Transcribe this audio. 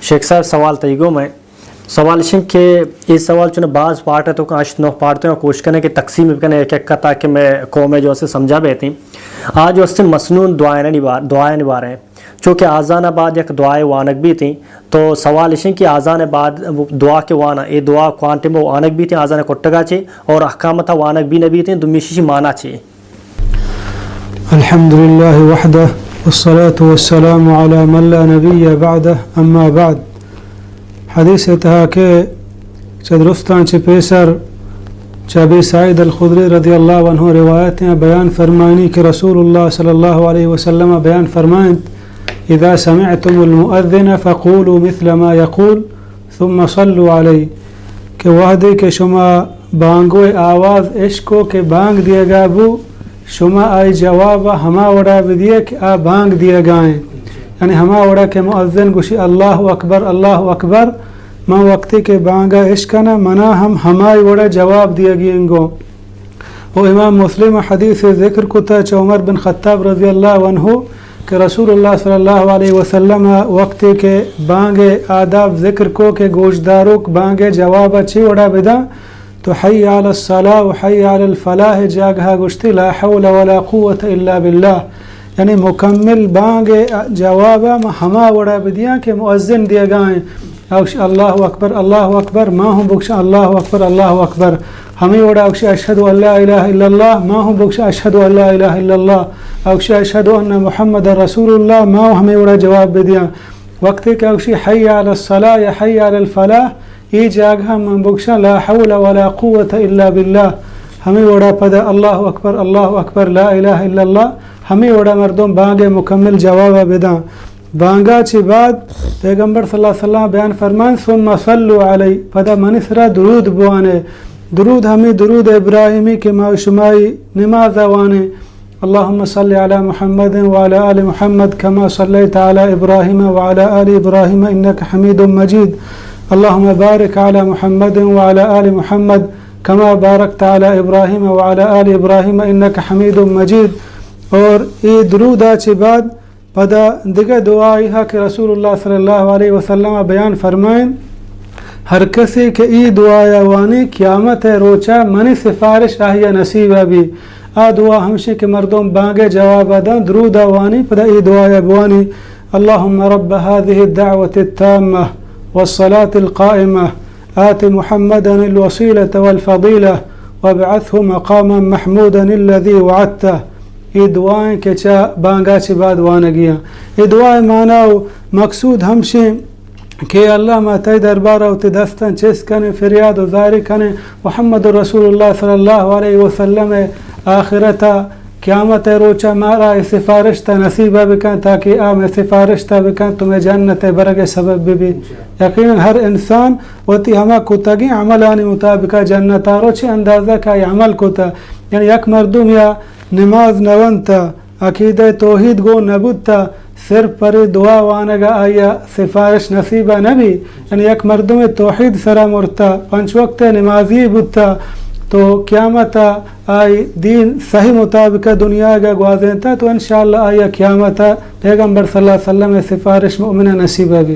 شیخ صاحب، سوال تئی گوما ایں۔ سوال اش اِنت کہ اے سوال چون باز پارٹ ءِ توکا، ہشت نہ پارٹ ءِ توکا، کوشش کنیں کہ تقسیم بکنیں یک یک ءَ، تاکہ مئے قوم ءَ جو است سمجھا بیتیں۔ آ جو است مسنون دعایانی بار، دعایانی بارہ ءَ۔ چونکہ آزان ءَ بعد یک دعائے وانگ بیتیں، تو سوال اش اِنت کہ آزان ءَ بعد دعا کہ واناں، اے دعا کوان ٹیم ءَ وانگ بیتیں آزان ءِ کٹگ ءَ چہ، اور اقامت ءَ وانگ بی نہ بیتیں، دومی ایشی معنی چے؟ الحمد لله وحده، والصلاة والسلام على من لا نبي بعده، أما بعد۔ حدیث ءِ تہا کہ چہ درستاں چہ پیسر چہ ابی سعید الخدری رضی اللہ عنہ روایت ایں، بیان فرمائنی کہ رسول اللہ صلی اللہ علیہ وسلم بیان فرمائنت: اذا سمعتم المؤذن فقولوا مثل ما يقول ثم صلوا علي، کہ وہدے کہ شما بانگو ءِ آواز اشکو کہ بانگ دیگا بو، شما آئی جواب ءَ ہما وڑا بدیے کہ آ بانگ دیگا ایں۔ یعنی ہما وڑا کہ مؤذن گوشی: اللہ اکبر، اللہ اکبر، من وقتی کہ بانگ ءَ اشکناں، منا ہم ہمائی وڑا جواب دیگی انگو۔ و امام مسلم حدیث ذکر کتا چہ عمر بن خطاب رضی اللہ عنہ کہ رسول اللہ صلی اللہ علیہ وسلم وقتی کہ بانگ ءِ آداب ذکر کو کہ گوشداروک بانگ ءِ جواب ءَ چی وڑا بداں، تو حی علی الصلاة و حی علی الفلاح جاگہا گوشتی: لا حول ولا قوة الا بالله۔ یعنی مکمل بانگ ءِ جواب ءَ ما ہما وڑا بدیاں کہ مؤذن دیگا ایں۔ او گوشی: اللہ اکبر، اللہ اکبر، ما ہم بگوشاں: اللہ اکبر، اللہ اکبر۔ ہمے وڑا او گوشی: اشہد ان لا الہ الا اللہ، ما ہم بگوشاں: اشہد ان لا الہ الا اللہ۔ او گوشی: اشہد ان محمد رسول اللہ، ما ہمے وڑا جواب بدیاں۔ وقتی کہ او گوشی: حی علی الصلاة یا حی علی الفلاح، اے جاگہ من بگوشاں: لا حول ولا قوة الا بالله۔ ہمے وڑا پدا: اللہ اکبر، اللہ اکبر، لا الہ الا اللہ۔ ہمے وڑا مردم بانگ ءِ مکمل جواب ءَ بداں۔ بانگا چہ بعد پیغمبر صلی اللہ علیہ وسلم بیان فرمائنت: ثم صلوا علی، پدا منی سرا درود بوانے۔ درود ہمے درود ابراہیمی کہ ما شمائی نماز ءَ وانیں: اللهم صل على محمد وعلى آل محمد كما صليت على إبراهيم وعلى آل إبراهيم إنك حميد مجيد. اللهم بارك على محمد وعلى آل محمد كما باركت على إبراهيم وعلى آل إبراهيم إنك حميد مجيد. اور اے درود ءَ چہ بعد پدا دگہ دعائے ہا کہ رسول اللہ صلی اللہ علیہ وسلم بیان فرمائیں: ہر کسے کہ اے دعایا وانی، قیامت ءِ روچا منی سفارش آہیا نصیبا بی۔ آ دعا ہمشی کہ مردم بانگ ءِ جوابا داں، درودا وانی، پدا اے دعایا بوانی: اللهم رب هذه الدعوة التامة والصلاة القائمة آت محمدا الوسيلة والفضيلة وابعثه مقاما محمودا الذي وعدته۔ اے دعائیں کہ چہ بانگا چہ بعد وانگیاں۔ اے دعائے معنی و مقصود ہمشیں کہ اللہ، ما تئی دربارا وتی دستاں چست کنیں، فریاد و زاری کنیں، محمد رسول اللہ صلی اللہ علیہ وسلم آخرتا قیامت ءِ روچا مارا اے سفارش تا نصیبا بکن، تاکہ آ مئے سفارش تا بکن، تو مئے جنت ءِ برگ ءِ سبب ببی۔ یقیناً ہر انسان وتی ہما کتگیں عملانی مطابقا جنتا رو، چہ اندازہ کہ آئی عمل کتا۔ یعنی یک مردم یا نماز نہ ونتا، عقیدہ توحید گون نہ بوتا، صرف پرے دعا وانگا آئیا سفارش نصیبا نہ بی۔ یعنی یک مردم توحید سرا مرتا، پنچ وقت نمازی بوتا، تو قیامتا آئی دین صحیح مطابق دنیاگا گوازینتا، تو انشاءاللہ آئیا قیامتا پیغمبر صلی اللہ علیہ وسلم سفارش مؤمنا نصیبا بی۔